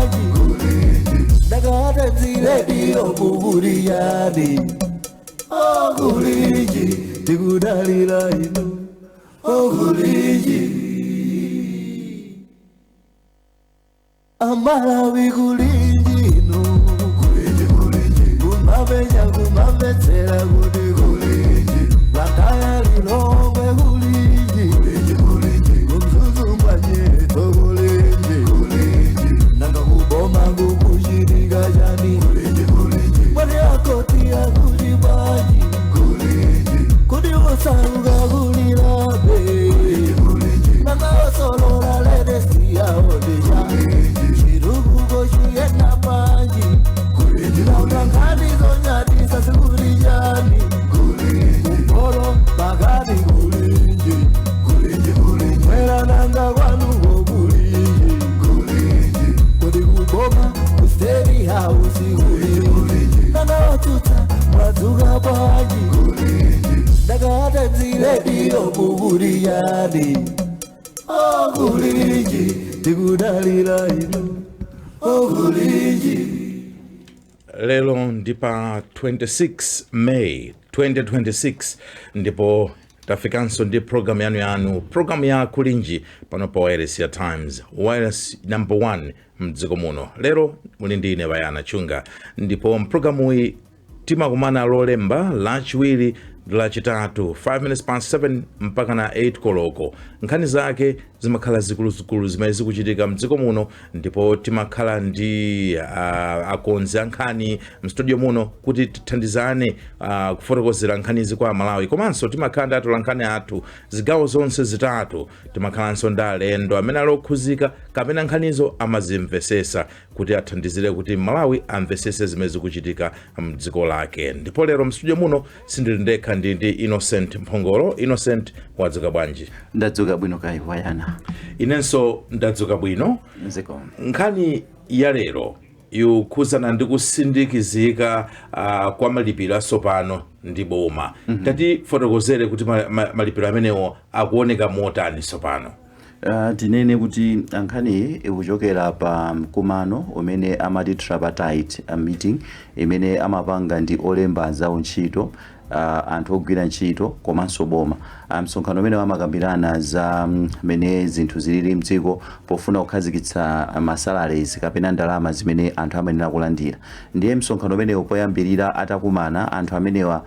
Bwanji? Ndakati radio, mukuti chani? Oh, kulinji, tikudalira inu. Oh, kulinji. Amalawi, kulinji inu. Kulinji, kulinji. Kumapenya, kumamvetsera kuti kulinji. Blantyre, Lilongwe, kulinji. Kulinji, kulinji. Kumzuzu mwanyeto, kulinji. Kulinji. Nanga kuboma kukuchitika chani? Kulinji, kulinji. Mwani akoti akuti bwanji? Kulinji. Kuti osauka kulilabe? Kulinji. Nanga osolola latest yawo ndi chani? Chitukuko chiyenda bwanji? Nanga nkhani zonyadisa zikuti chani? Kumpoto, pakati, kulinji. Mwera, nanga kwanuko kulinji? Kodi kuboma, ku State House, kulinji? Nanga watsutsa mwadzuka bwanji? Ndakati radio, mukuti chani? Oh, kulinji, tikudalira inu. Oh, kulinji. Lero ndi pa 26 May 2026, ndipo tafikanso ndi program yanu, program ya Kulinji pano pa wireless ya Times, wireless number 1 mdziko muno. Lero muli ndi ine, Bayana Chunga, ndipo mpulogalamuyi timakumana Lolemba, Lachiwiri ndi Lachitatu, 5 minutes past 7 mpaka na 8 koloko. Nkhani zake zimakhala zikuluzikulu zimene zikuchitika mdziko muno, ndipo timakhala ndi akonzi a nkhani mstudio muno kuti tithandizane kufotokozera nkhanizi kwa Amalawi. Komanso timakhala ndi atola nkhani athu zigawo zonse zitatu. Timakhalanso ndi alendo amene ali okhuzika kapena nkhanizo amazimvesesa kuti athandizire kuti Malawi amvesese zimene zikuchitika mdziko lake. Ndipo lero mstudio muno sindili ndekha, ndi Innocent Mphongolo. Innocent, wadzuka bwanji? Ndadzuka bwino, kaya Bayana? Inenso ndadzuka bwino. Zikomo. Nkhani ya lero ikukhuzana ndi kusindikizika kwa malipiro atsopano ndi boma. Tatifotokozere kuti malipiro amenewo akuoneka motani tsopano? Tinene kuti nkhaniyi ikuchokera pa mkumano umene amati tripartite meeting, imene amapanga ndi olemba anzawo ntchito, anthu ogwira ntchito komanso boma. Msonkhano umene amakambirana za mmene zinthu zilili mdziko pofuna kukhazikitsa ma salaries kapena ndalama zimene anthu amayenera kulandira. Ndiye msonkhano umenewu, poyambirira atakumana anthu amenewa,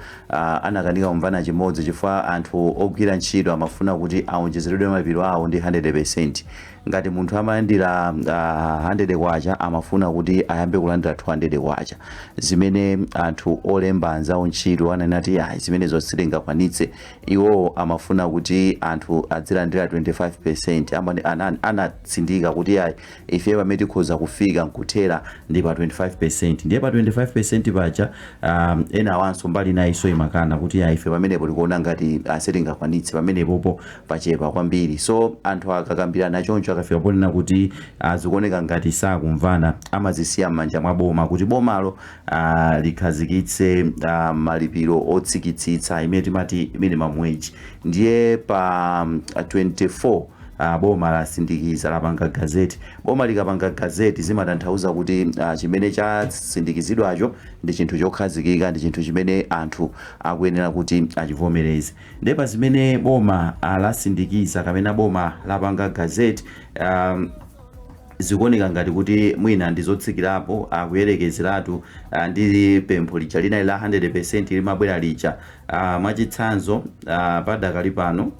anakanika kumvana chimodzi, chifukwa anthu ogwira ntchito amafuna kuti aonjezeredwe malipiro awo ndi 100. Ngati munthu amalandira 100 kwacha, amafuna kuti ayambe kulandira 200 kwacha, zimene anthu olemba anzawo ntchito ananati ayi, zimenezo sitingakwanitse. Iwowo amafuna kuti anthu adzilandira 25. Anatsindika kuti ayi, ife pamene tikhoza kufika nkuthera ndi pa 25. Ndiye pa 25 paja, ena awanso mbali nayinso imakana kuti ayi, ife pamenepo tikuona ngati sitingakwanitse, pamenepopo pachepa kwambiri. So anthu akakambirana choncho, akafika ponena kuti zikuoneka ngati sakumvana, amazisiya m'manja mwa boma kuti bomalo likhazikitse malipiro otsikitsitsa, imene timati minimum wage. Ndiye pa 24 boma lasindikiza, lapanga gazette. Boma likapanga gazette, zimatanthauza kuti chimene chasindikizidwacho ndi chinthu chokhazikika, ndi chinthu chimene anthu akuyenera kuti achivomereze. Ndiye pa zimene boma lasindikiza kapena boma lapanga gazette, zikuoneka ngati kuti mwina ndi zotsikirapo akuyerekezeratu ndi pempho lija linali la 100 limabwera lija. Mwachitsanzo, padakali pano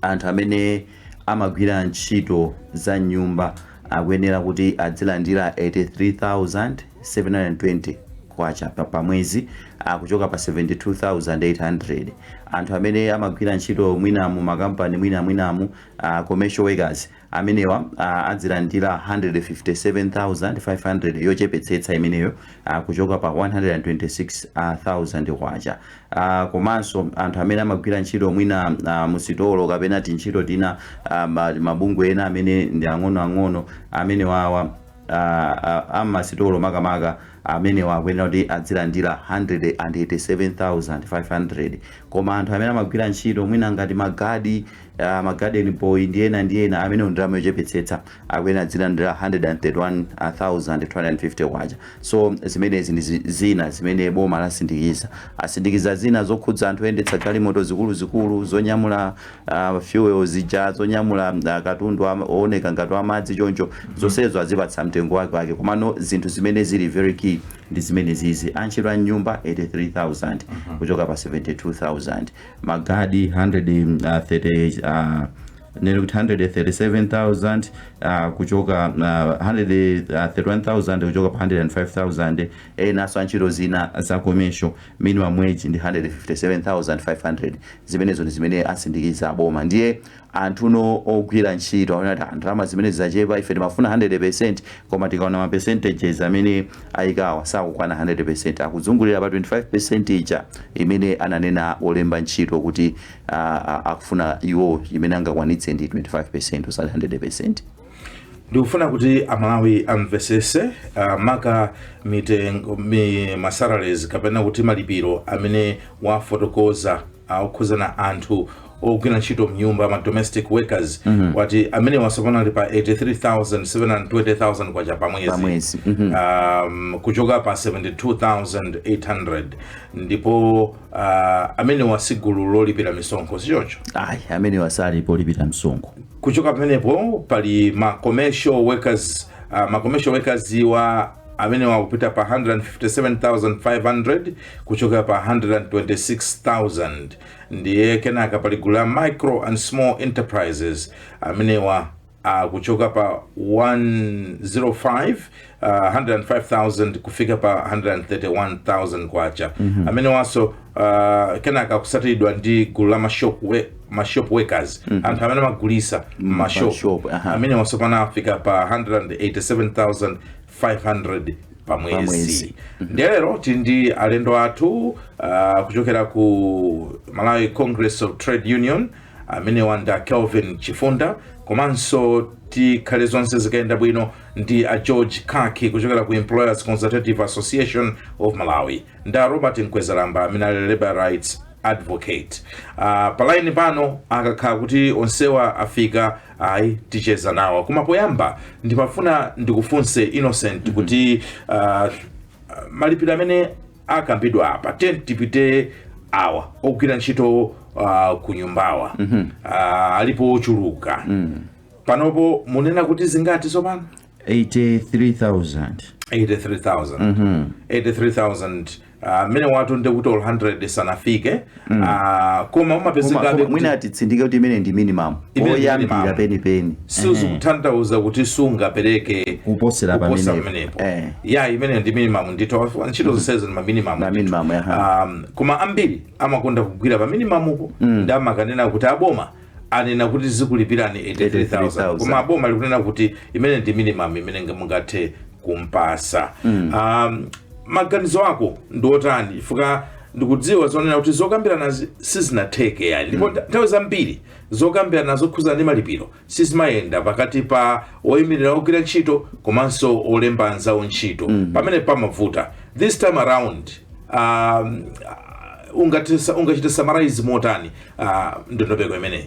anthu amene amagwira ntchito za nyumba akuyenera kuti adzilandira 83,720 kwacha pa mwezi, akuchoka pa 72,800. Anthu amene amagwira ntchito mwina mu makampani mwina mwinamu, commercial workers amenewa, adzilandira 157,500, yochepetsetsa imeneyo, kuchoka pa 126,000 kwacha. Komanso anthu amene amagwira ntchito mwina musitolo kapena tintchito tina, mabungwe ena amene ndi ang'onoang'ono amene wawa, amasitolo makamaka, Amene akuyenera kuti adzilandira 187,500, koma anthu amene amagwira ntchito mwina ngati magadi, ma garden boy ndi ena ndi ena, amene ndalama yochepetsetsa, akuyenera adzilandira 131,250 kwacha. So zimenezi ndi zina zimene boma lasindikiza. Asindikiza zina zokhudza anthu oyendetsa galimoto zikuluzikulu zonyamula fuel zija, zonyamula katundu ooneka ngati amadzi choncho. Zonsezo azipatsa mtengo wake wake. Komano zinthu zimene zili very key ndi zimene zizi: antchito a nyumba 83,000 kuchoka pa 72,000, magadi 130, nene kuti 137,000 kuchoka 131,000 kuchoka pa 105,000. Enanso antchito zina za commercial, minimum wage ndi 157,500. Zimenezo ndi zimene asindikiza aboma. Ndiye anthuno ogwira ntchito aona kuti ndalama zimene zachepa, ife timafuna 100%, koma tikaona ma percentages amene ayikawa sakukwana 100%, akuzungulira pa 25% ija imene ananena olemba ntchito kuti akufuna iwo, imene angakwanitse ndi 25% osati 100%. Ndikufuna kuti Amalawi amvesese maka mitengo ma salaries kapena kuti malipiro amene wafotokoza okhuzana anthu ogwira ntchito mnyumba, ma domestic workers. Wati amene wasopano ali pa 83,720,000 kwacha pamwezi. Pamwezi, Kuchoka pa 72,800. Ndipo amene wasigulu lolipira misonkho, sichoncho? Ayi, amene wasali polipira msonkho. Kuchoka pamenepo pali ma commercial workers. Ma commercial workers iwa amene wakupita pa 157,500 kuchoka pa 126,000. Ndiye kenaka pali gulu la micro and small enterprises, amenewa kuchoka pa 105 105,000 kufika pa 131,000 kwacha. Amene wanso kenaka kusatiridwa ndi gulu la ma shop workers, anthu amene amagulisa mashop, mashop, aha. amene wanso panafika pa 187,500 pamwezi. Pamwezi. Lero tili ndi alendo athu kuchokera ku Malawi Congress of Trade Union, amene wanda Kelvin Chifunda, komanso tikhale zonse zikayenda bwino ndi a George Kaki kuchokera ku Employers Consultative Association of Malawi, ndi a Robert Mkwezalamba amene ali labor rights advocate. Pa line pano akakhala kuti onsewa afika, ayi, ticheza nawo. Koma poyamba ndimafuna ndikufunse, Innocent, kuti malipiro amene akambidwa apa, tipite awa ogwira ntchito ku nyumbawa, alipo ochuluka. Panopo munena kuti zingati tsopano? 83,000. 83,000, 83,000. Mmene watu ndikuti all 100 sanafike, koma umapezekabe. Mwina titsindike kuti imene ndi minimum. Imene ndi Oyambira minimum. penipeni. Sizikutanthauza kuti sungapereke Kuposera kuposa pamenepo. pamenepo. Eh. Ya, imene ndi minimum ndithu, ntchito zonsezo ndi ma minimum. Ma minimum, aha. Koma ambiri amakonda kugwira pa minimumupo ndi amakanena kuti aboma anena kuti zikulipirani 83,000, 83,000. koma aboma likunena kuti imene ndi minimum imene mungathe kumpasa. Maganizo ako ndi otani? Chifukwa ndikudziwa zonena kuti zokambirana sizinatheke yani, ndipo nthawi zambiri zokambirana zokhuzana ndi malipiro sizimayenda pakati pa oyimirira ogwira ntchito komanso olemba anzawo ntchito, pamene pamavuta. This time around ungachite summarize motani ndondomeko imeneyi?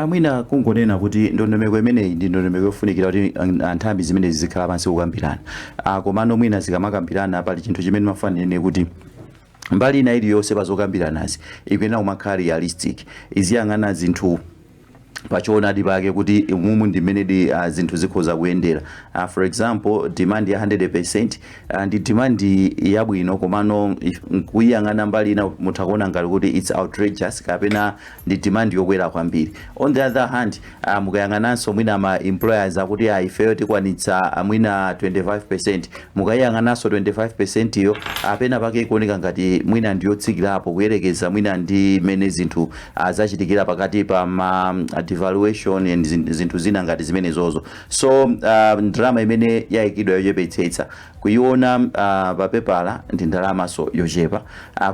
Mwina kungonena kuti ndondomeko imeneyi ndi ndondomeko yofunikira kuti anthambi zimenezi zikhala pansi kukambirana. Komano mwina zikamakambirana, pali chinthu chimene mafanire kuti mbali ina iliyonse pa zokambiranazi ikuyenera kumakhala realistic, iziyang'ana zinthu pachoonadi pake kuti mumu ndi mmene zinthu zikhoza kuyendera. For example, demand ya 100% ndi demand yabwino, komano kuyang'ana mbali ina mutha kuona ngati kuti it's outrageous kapena ndi demand yokwera kwambiri. On the other hand, mukayang'ananso mwina ma employers akuti ifeyo tikwanitsa mwina 25%, mukayang'ananso 25% iyo apena pake ikuoneka ngati mwina ndiyotsikirapo kuyerekeza mwina ndi mmene zinthu zachitikira pakati pa ma Devaluation and zinthu zina ngati zimenezozo. So ndalama imene yayikidwa yochepetsetsa kuiona papepala ndi ndalamaso yochepa,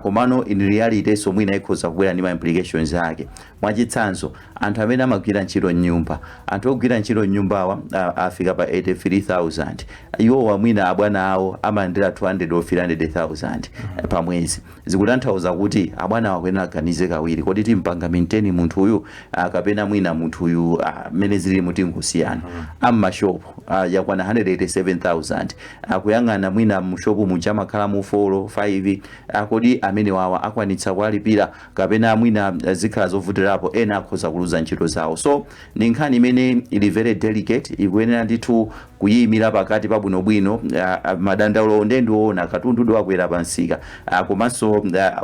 komano in reality so mwina ikhoza kubwera ndi ma implications ake. Mwachitsanzo, anthu amene amagwira ntchito mnyumba, anthu ogwira ntchito mnyumbawa afika pa 83,000. Iwowa mwina abwana awo amalandira 200 or 300,000 pa mwezi. Zikutanthauza kuti abwana akuyenera aganize kawiri: kodi timpanga maintain munthu uyu kapena mwina munthu uyu mmene zili mutingosiyana? Ammashopu yakwana 187,000. Akuyang'ana mwina mushopu muja amakhala mu 4 5. Kodi amene wawa akwanitsa kuwalipira kapena mwina zikhala zovutirapo, ena akhoza kuluza ntchito zawo? So ni nkhani imene ili very delicate, ikuyenera ndithu kuyimira pakati pabwinobwino. Madandaulo nde ndiwoona, katundu ndiwakwera pansika, komanso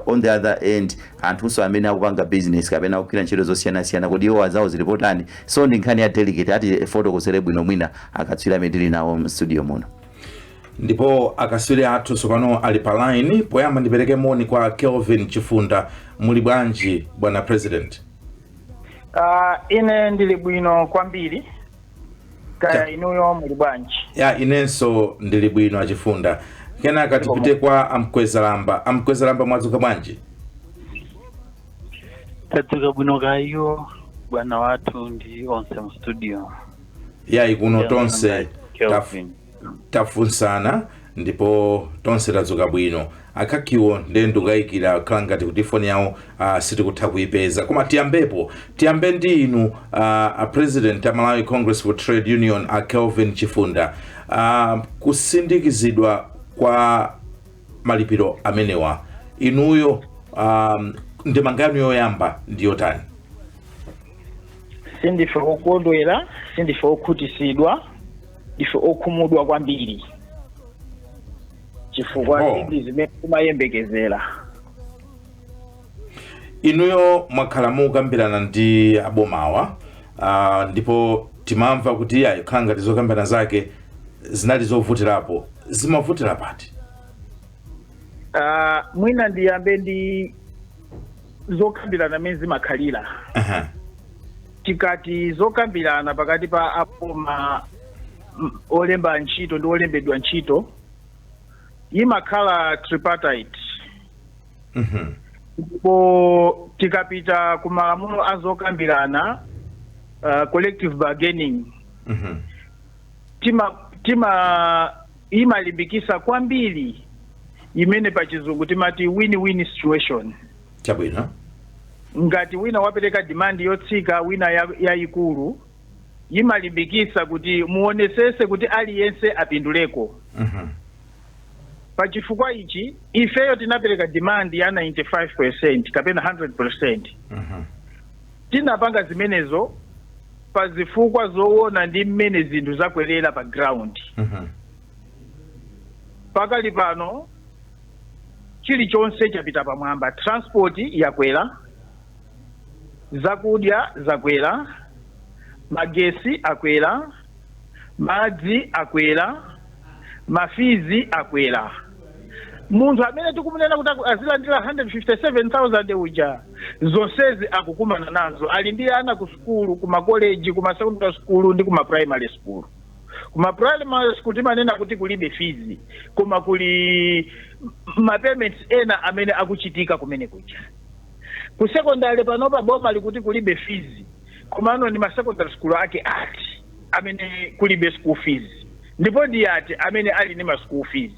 on the other end anthunso amene akupanga business kapena akugwira ntchito zosiyanasiyana, kodi iwo azawo zilipotani? So ndi nkhani ya delicate. Ati fotokozere bwino mwina akatswiri amene tili nawo mstudio muno. Ndipo akatswiri athu tsopano ali pa line. Poyamba ndipereke moni kwa Kelvin Chifunda. Muli bwanji, bwana president? Ine ndili bwino kwambiri. Kaya inuyo muli bwanji? Ya, inenso ndili bwino, achifunda. Kenaka tipite kwa Amkwezalamba. Amkwezalamba, mwadzuka bwanji? Tadzuka bwino kayo, bwana wathu ndi onse mu studio. Yayi, kuno tonse Kelvin. Tafunsana ndipo tonse tadzuka bwino. Akhakiwo ndiye ndikukayikira, kukhala ngati kuti foni yawo sitikutha kuyipeza. Koma tiyambepo, tiyambe ndi inu a president a Malawi Congress for Trade Union, a Kelvin Chifunda. Kusindikizidwa kwa malipiro amenewa, inuyo ndemanga yanu yoyamba ndiyotani? Sindife okondwera, sindife okhutisidwa, ndife okhumudwa kwambiri chifukwa sindi zimene timayembekezera. Inuyo mwakhala mukambirana ndi abomawa, ndipo timamva kuti iyayi, kukhala ngati zokambirana zake zinali zovutirapo. Zimavutira pati? Mwina ndiyambe ndi zokambirana mmene zimakhalira. Tikati zokambirana pakati pa aboma, olemba ntchito ndi olembedwa ntchito, imakhala tripartite. Ndipo tikapita ku malamulo a zokambirana, collective bargaining, tima imalimbikisa kwambiri imene pa Chizungu timati win-win situation. Ngati wina wapereka demand yotsika, wina yayikulu, imalimbikisa kuti muonesese kuti aliyense apinduleko. Pachifukwa ichi, ifeyo tinapereka demand ya 95% kapena 100%. Tinapanga zimenezo pa zifukwa zoona ndi mmene zinthu zakwerera pa ground. Pakali pano chilichonse chapita pamwamba: transport yakwera, zakudya zakwera, magesi akwera, madzi akwera, ma fees akwera. Munthu amene tikumunena kuti azilandira 157,000 uja, zonsezi akukumana nazo. Ali ndi ana ku sukulu, kuma college, kuma secondary school ndi kuma primary school. Kuma primary school timanena kuti kulibe fees, koma kuli ma payments ena amene akuchitika kumene kuja. Ku secondary panopa boma likuti kulibe fees, komano ndi ma secondary school ake ati amene kulibe school fees? Ndipo ndi ati amene ali ndi ma school fees?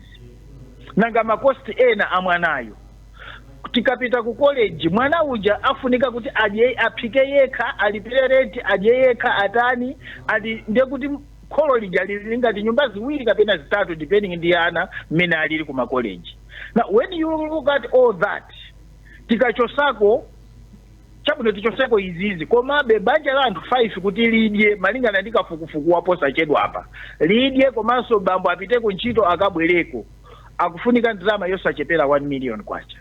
Nanga ma cost ena amwanayo? Tikapita ku college, mwana uja afunika kuti adye, aphike yekha, alipire rent, adye yekha, atani adi. Ndiye kuti kholo lija lili ngati nyumba ziwiri kapena zitatu, depending ndi ana mmene alili ku ma college. Now when you look at all that, tikachosako chabwino, tichoseko izizi, komabe banja la anthu 5 kuti lidye, malingana ndi kafukufuku waposachedwa apa, lidye komanso bambo apite ku ntchito akabwereko, akufunika ndalama yosachepera 1 million kwacha.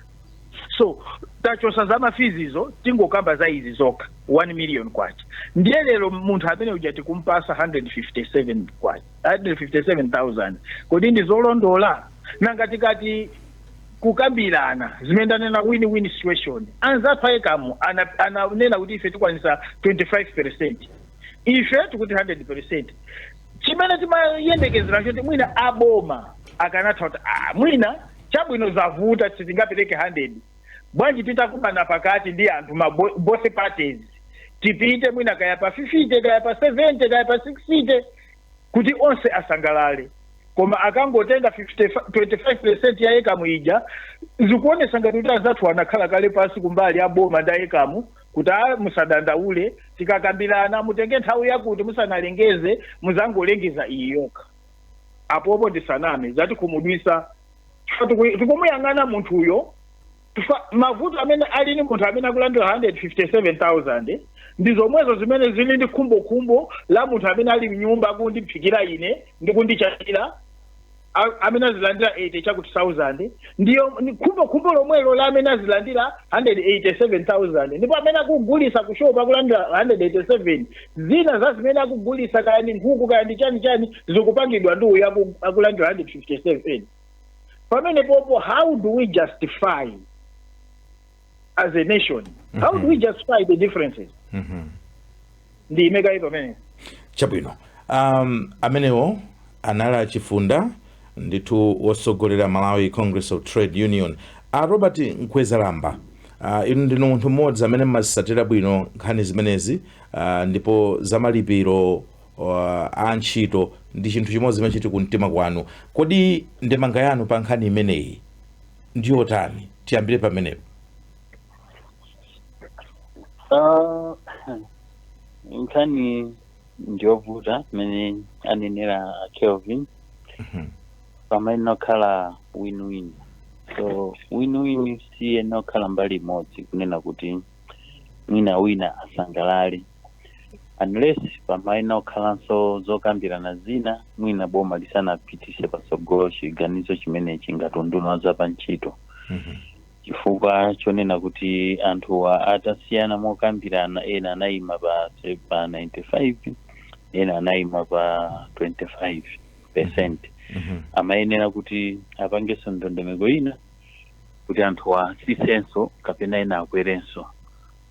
So tachosa za ma fees izo, tingokamba za izi zokha, 1 million kwacha. Ndiye lero munthu amene uja tikumpasa 157 kwacha, 157,000. Kodi ndi zolondola? Nanga tikati Kukambirana zimene ndanena, win-win situation. Anzathu a ECAM ananena kuti ife tikwanisa 25%, ife tikuti 100%. Chimene timayembekezera choti mwina aboma akanatha kuti, ah, mwina chabwino, zavuta, sitingapereke 100, bwanji titakumana pakati ndi anthu ma both parties, tipite mwina kaya pa 50, kaya pa 70, kaya pa 60, kuti onse asangalale. Koma akangotenga 50, 25% ya ECAM ija, zikuonesa ngati kuti anzathu anakhala kale pasi kumbali aboma ndi a ECAM kuti, a, musadandaule, tikakambirana, mutenge nthawi yakuti musanalengeze, muzangolengeza iyi yokha. Apopo ndisaname, zatikhumudwisa. Chifukwa tikumuyang'ana munthuyo, chifukwa mavuto amene ali ni munthu amene akulandira 157,000 ndi zomwezo zimene zili ndi khumbokhumbo la munthu amene ali mnyumba akundiphikira ine ndi kundichapira, amene azilandira 80 chakuti 1000. Ndiyo ni khumbokhumbo lomwelo la amene azilandira 187,000. Ndipo amene akugulisa ku shop akulandira 187, zina za zimene akugulisa, kaya ndi nkhuku, kaya ndi chani chani, zikupangidwa ndi uyu akulandira 157. Pamene popo, how do we justify as a nation? How do we justify the differences? Ndi imekayi pamene. Chabwino. Amenewo anali Achifunda ndithu, wosogolera Malawi Congress of Trade Union. A Robert Nkwezalamba, inu ndinu munthu mmodzi amene mmazisatira bwino nkhani zimenezi, ndipo zamalipiro a ntchito ndi chinthu chimodzi chimene chiti kumtima kwanu. Kodi ndemanga yanu pa nkhani imeneyi ndiyotani? Tiyambire pamenepo. Nkhani ndiyovuta mmene anenera Kelvin. Pamene okhala win-win, so win-win siyenera okhala mbali imodzi, kunena kuti mwina wina asangalale, unless pamene okhalanso zokambirana zina, mwina boma lisanapitise patsogolo chiganizo chimenechi ngati unduna za pa ntchito, chifukwa chonena kuti anthuwa atasiyana mokambirana, ena anayima pa 95, ena anayima pa 25%, amayenera kuti apangenso ndondomeko ina kuti anthuwa atsisenso kapena ena akwerenso.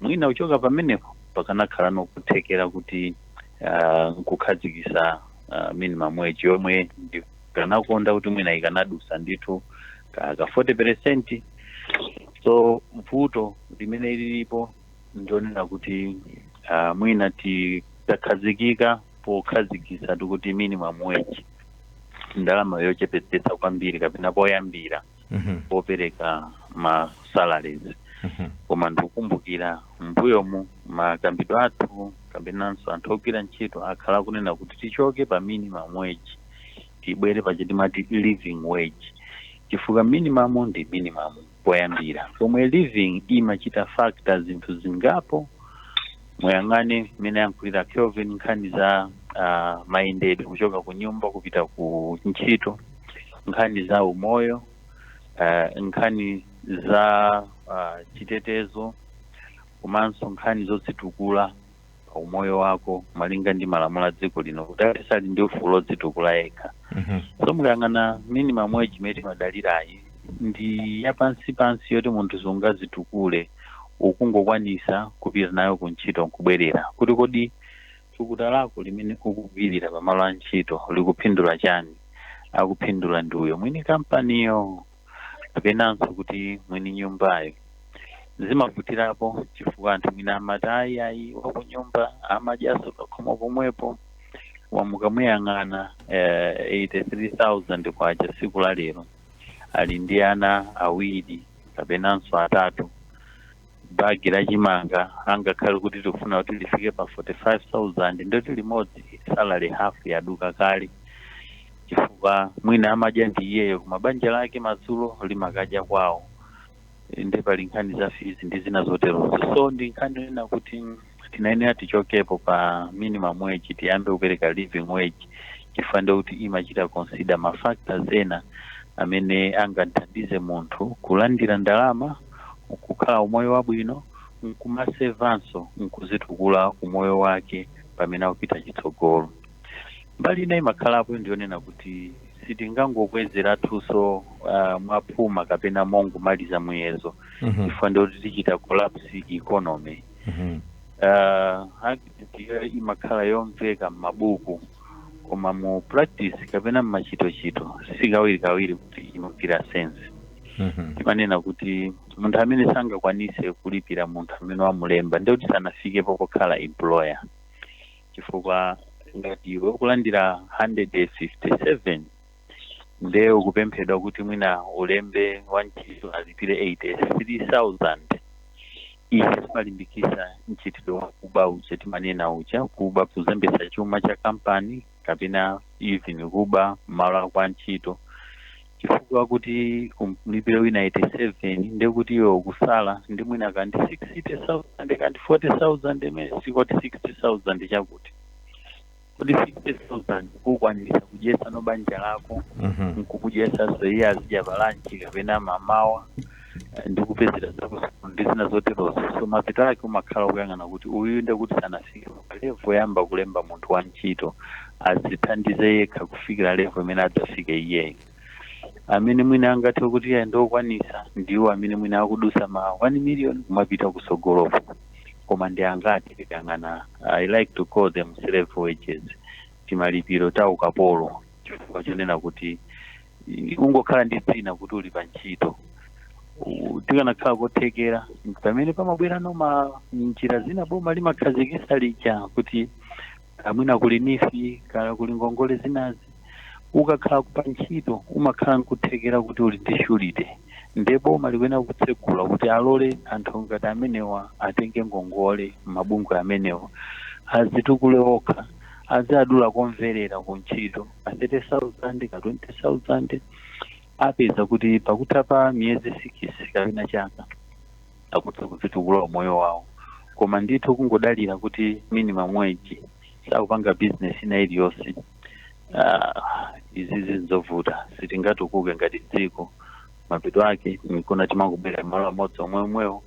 Mwina kuchoka pamenepo pakanakhala nokuthekera kuti nkukhazikisa minimum wage, yomwe ndikanakonda kuti mwina ikanadusa ndithu ka 40%. So vuto limene lilipo ndionena kuti mwina titakhazikika pokhazikisa tikuti minimum wage, ndalama yochepetsetsa kwambiri kapena poyambira popereka ma salaries. Koma ndikukumbukira mbuyomu makambidwe athu kapenanso anthu ogwira ntchito akhala kunena kuti tichoke pa minimum wage, tibwere paja timati living wage, chifukwa minimum ndi minimum poyambira, pomwe living imachita factor zinthu zingapo. Muyang'ane mmene yankhulira Kelvin, nkhani za mayendedwe kuchoka ku nyumba kupita ku ntchito, nkhani za umoyo, nkhani za chitetezo, komanso nkhani zodzitukula pa umoyo wako malinga ndi malamulo a dziko lino, kuti aliyense ali ndi ufulu odzitukula yekha. So mukayang'ana minimum wage imene timadalirayi ndi yapansi pansi, yoti munthu sungazitukule, ukungokwanisa kupita nayo ku ntchito nkubwerera. Kuti kodi thukuta lako limene ukugwirira pamalo a ntchito likupindula chani? Akupindula ndi uyo mwini kampaniyo kapenanso kuti mwini nyumbayo? Zimavutirapo chifukwa anthu mwina amati, ayi ayi, wakunyumba amadyaso pakhomo pomwepo. Wamukamuyang'ana, 83,000 kwacha tsiku la lero, ali ndi ana awiri kapenanso atatu, bagi la chimanga angakhale kuti tikufuna kuti lifike pa 45,000, ndoti limodzi salary half yaduka kale, chifukwa mwina amadya ndi iyeyo, koma banja lake madzulo limakadya kwawo, ndi pali nkhani za fees ndi zina zoterozo. So ndi nkhani yonena kuti tinayenera tichokepo pa minimum wage, tiyambe kupereka living wage, chifukwa ndikuti imachita consider ma factors ena amene angathandize munthu kulandira ndalama, kukhala umoyo wabwino, nkumasevanso, nkuzitukula umoyo wake pamene akupita chitsogolo. Mbali ina imakhalapo ndiyonena kuti sitingangokwezerathunso. mwaphuma kapena mongomaliza muyezo, chifukwa ndikuti tichita collapse economy. Argument iyo imakhala yomveka m'mabuku, koma mu practice kapena mmachitochito sikawirikawiri kuti imagwira sense. Timanena kuti munthu amene sangakwanise kulipira munthu amene wamulemba, ndikuti sanafikepo pokhala employer, chifukwa ngati iwe ukulandira 157, nde ukupemphedwa kuti mwina ulembe wantchito alipire 83,000, izi zimalimbikisa mchitidwe wakuba uja timanena uja, kuba, kuzembesa chuma cha kampani kapena even kuba malo ako antchito, chifukwa kuti umlipire wina 87, ndekuti iwe ukusala ndi mwina kandi 60,000 kandi 40,000, imene sikoti 60,000 chakuti kuti 60,000 kukwanirisa kudyesa no banja lako, nkukudyesa iye azidya pa lunch kapena mamawa, ndikupezera zakusukulu ndi zina zoterozo. So mapeto ake umakhala ukuyang'ana kuti uyu ndekuti sanafike pa level yamba kulemba munthu wa ntchito, azithandize yekha kufikira level imene adzafike iyeyo. Amene mwina angathe kuti iye ndokwanisa ndiwo amene mwina akudusa ma 1 million kumapita kusogolopo, koma ndi angati? Tikang'ana, I like to call them slave wages, timalipiro ta ukapolo, chifukwa chonena kuti ungokhala ndi dzina kuti uli pa ntchito. Tikanakhala kothekera, pamene pamabwera noma njira zina boma limakhazikisa lija kuti amwina kuli NEEF kala kuli ngongole zinazi, ukakhala pa ntchito umakhala nkuthekera kuti uli ndi surety, nde boma likuyenera kutsegula kuti alole anthu ngati amenewa atenge ngongole mabungwe amenewa, azitukule okha, aziadula komverera ku ntchito ka 30,000 ka 20,000, apeza kuti pakutha pa miyezi 6 kapena chaka akutha kuzitukula umoyo wawo. Koma ndithu kungodalira kuti minimum wage, sakupanga business ina iliyonse, izi zinzovuta, sitingatukuke ngati dziko. Mapeto ake mikona timangobwera malo amodzi omweomwewo,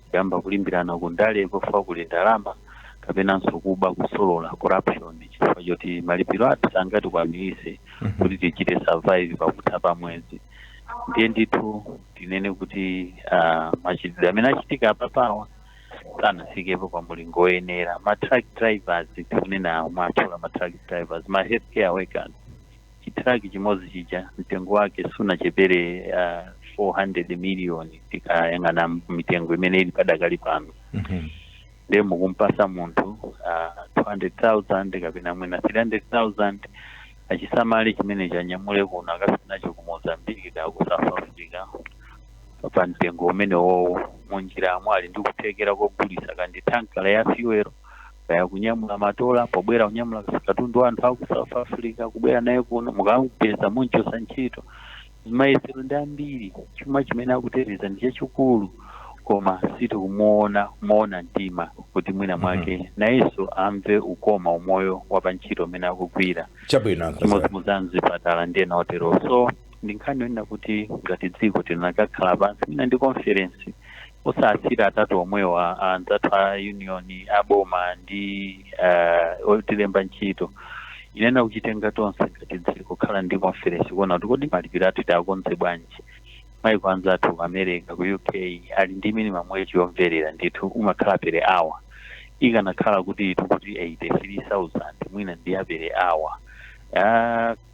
kuyamba kulimbirana kundale pofa kuli ndalama, kapenanso kuba, kusolola, corruption, chifukwa choti malipiro athu sangatikwanirise kuti tichite survive pakutha pa mwezi. Ndiye ndithu tinene kuti machitidwe amene achitika apapawa sanafikepo pa mulingo woyenera. Ma truck drivers tikunena, mwatchula ma truck drivers, ma healthcare workers, chi truck chimodzi chija mtengo wake sunachepere 400 million tikayang'ana mitengo imene ili padakali pano. Ndiye mukumpasa munthu 200,000 kapena mwina 300,000, achisamale chimene chanyamule kuno akafika nacho ku Mozambique ka ku South Africa pa mtengo umene wowo. Munjiramo ali ndi kuthekera kogulisa kandi tankala ya fuel, kaya kunyamula matola, pobwera kunyamula katundu wa anthu aku South Africa kubwera naye kuno, mukamupeza munchosa ntchito. Mayesero ndi ambiri, chuma chimene akuteteza ndi chachikulu, koma sitikumuona muona mtima kuti mwina mwake nayenso amve ukoma umoyo wa pa ntchito umene akugwira. Chabwino. Chimodzimodzi mzipatala ndi ena otero. So ndi nkhani yonena kuti ngati dziko tinakakhala pansi mwina ndi conference, osasira atatu omwewa, anzathu a union, aboma ndi otilemba ntchito, inena kuchitenga tonse ngati dziko, khala ndi conference kuona kuti kodi malipiro athu tiakonze bwanji. Maiko anzathu ku America, ku UK, ali ndi minimum wage yomverera ndithu, umakhala per hour. Ikanakhala kuti tikuti 83,000 mwina ndi ya per hour,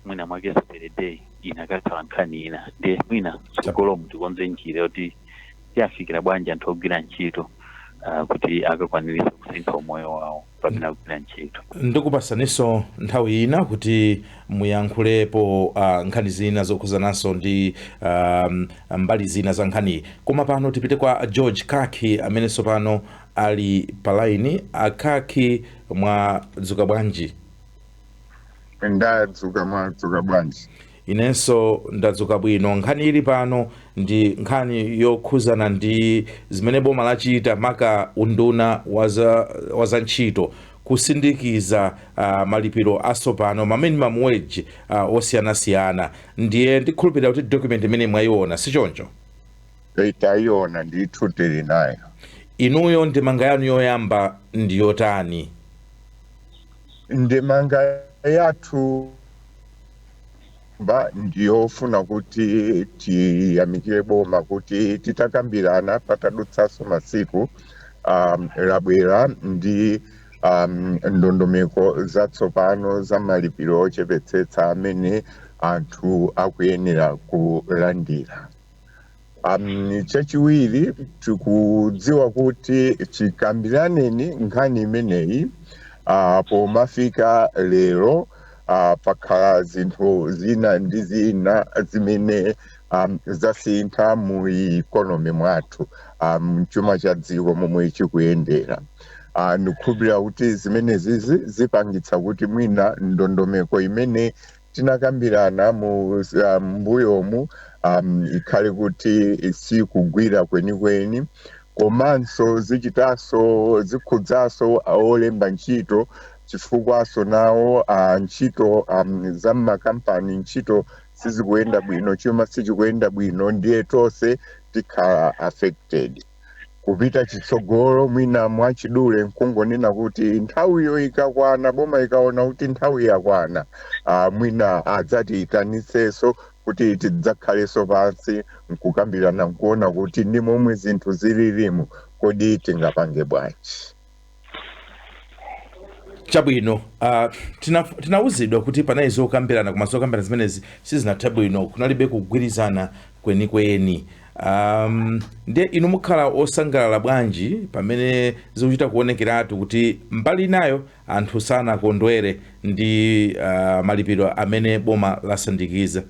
mwina mwakenso per day, inakakhala nkhani ina. Ndiye mwina tsogolomu tikonze njira yoti tiyafikira bwanji anthu ogwira ntchito kuti akakwaniritse kusintha umoyo wawo pamene akugwira ntchito. Ndikupasaninso nthawi ina kuti muyankhulepo nkhani zina zokhuzananso ndi mbali zina za nkhaniyi, koma pano tipite kwa George Kaki amenenso pano ali pa line. Akaki, mwadzuka bwanji? Ndadzuka, mwadzuka bwanji? Inenso ndadzuka bwino. Nkhani ili pano ndi nkhani yokhuzana ndi zimene boma lachita, maka unduna wa za ntchito, kusindikiza malipiro atsopano, ma minimum wage osiyanasiyana. Ndiye ndikhulupirira kuti document imene mwayiona, sichoncho? Tayiona ndithu, tili nayo. Inuyo ndemanga yanu yoyamba ndi yotani? Ndemanga yathu Yoyamba ndiyofuna kuti tiyamikire boma kuti titakambirana patadutsanso masiku labwera ndi ndondomeko zatsopano za malipiro ochepetsetsa amene anthu akuyenera kulandira. Chachiwiri, tikudziwa kuti chikambiraneni nkhani imeneyi pomafika lero pakhala zinthu zina ndi zina zimene zasintha mu economy mwathu, chuma cha dziko momwe chikuyendera. Ndikukhulupirira kuti zimenezizi zipangitsa kuti mwina ndondomeko imene tinakambirana mu mbuyomu ikhale kuti sikugwira kwenikweni, komanso zichitanso zikhudzanso olemba ntchito, chifukwaso nawo ntchito za mmakampani, ntchito sizikuyenda bwino, chuma sichikuyenda bwino, ndiye tonse tikhala affected. Kupita chitsogolo, mwina mwachidule nkungonena kuti nthawiyo ikakwana, boma ikaona kuti nthawi yakwana, mwina adzatiyitanitsenso kuti tidzakhalenso pansi nkukambirana, nkuona kuti ndi momwe zinthu zililimu, kodi tingapange bwanji. Chabwino, tinawuzidwa kuti panali zokambirana, koma zokambirana zimenezi sizinathe bwino, kunalibe kugwirizana kwenikweni. Ndiye inu mukhala osangalala bwanji pamene zikuchita kuonekeratu kuti mbali inayo anthu sanakondwere ndi malipiro amene boma lasandikiza?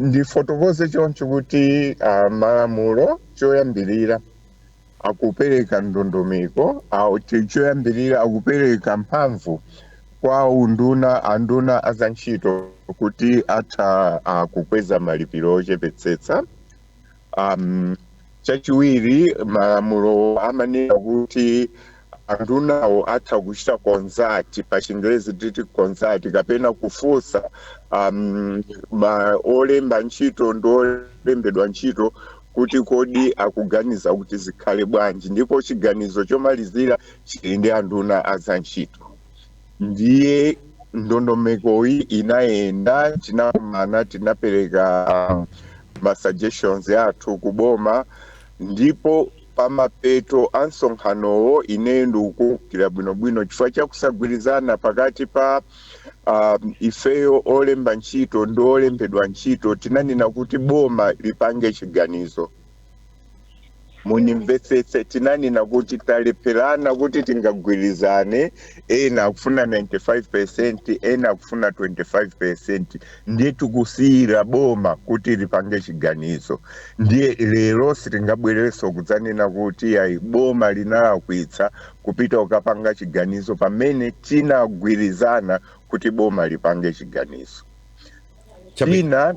Ndifotokoze choncho kuti malamulo choyambirira akupereka ndondomeko au choyambirira akupereka mphamvu kwa unduna, anduna azantchito, kuti atha kukweza malipiro ochepetsetsa. Chachiwiri, malamulo amanena kuti andunawo atha kuchita consult, pa Chingerezi titi consult, kapena kufunsa olemba ntchito ndi olembedwa ntchito kuti kodi akuganiza kuti zikhale bwanji, ndipo chiganizo chomalizira chili ndi anduna azantchito. Ndiye ndondomekoyi inayenda, tinakumana, tinapereka ma suggestions athu kuboma, ndipo pamapeto a msonkhanowo, ineyo ndikukumbukira bwinobwino, chifukwa chakusagwirizana pakati pa ifeyo olemba ntchito ndi olembedwa ntchito, tinanena kuti boma lipange chiganizo. Munimvetsetse, tinanena kuti talepherana kuti tingagwirizane, ena akufuna 95, ena akufuna 25, ndiye tikusiyira boma kuti lipange chiganizo. Ndiye lero sitingabwererenso kudzanena kuti ayi, boma linalakwitsa kupita kukapanga chiganizo pamene tinagwirizana kuti boma lipange chiganizo. China,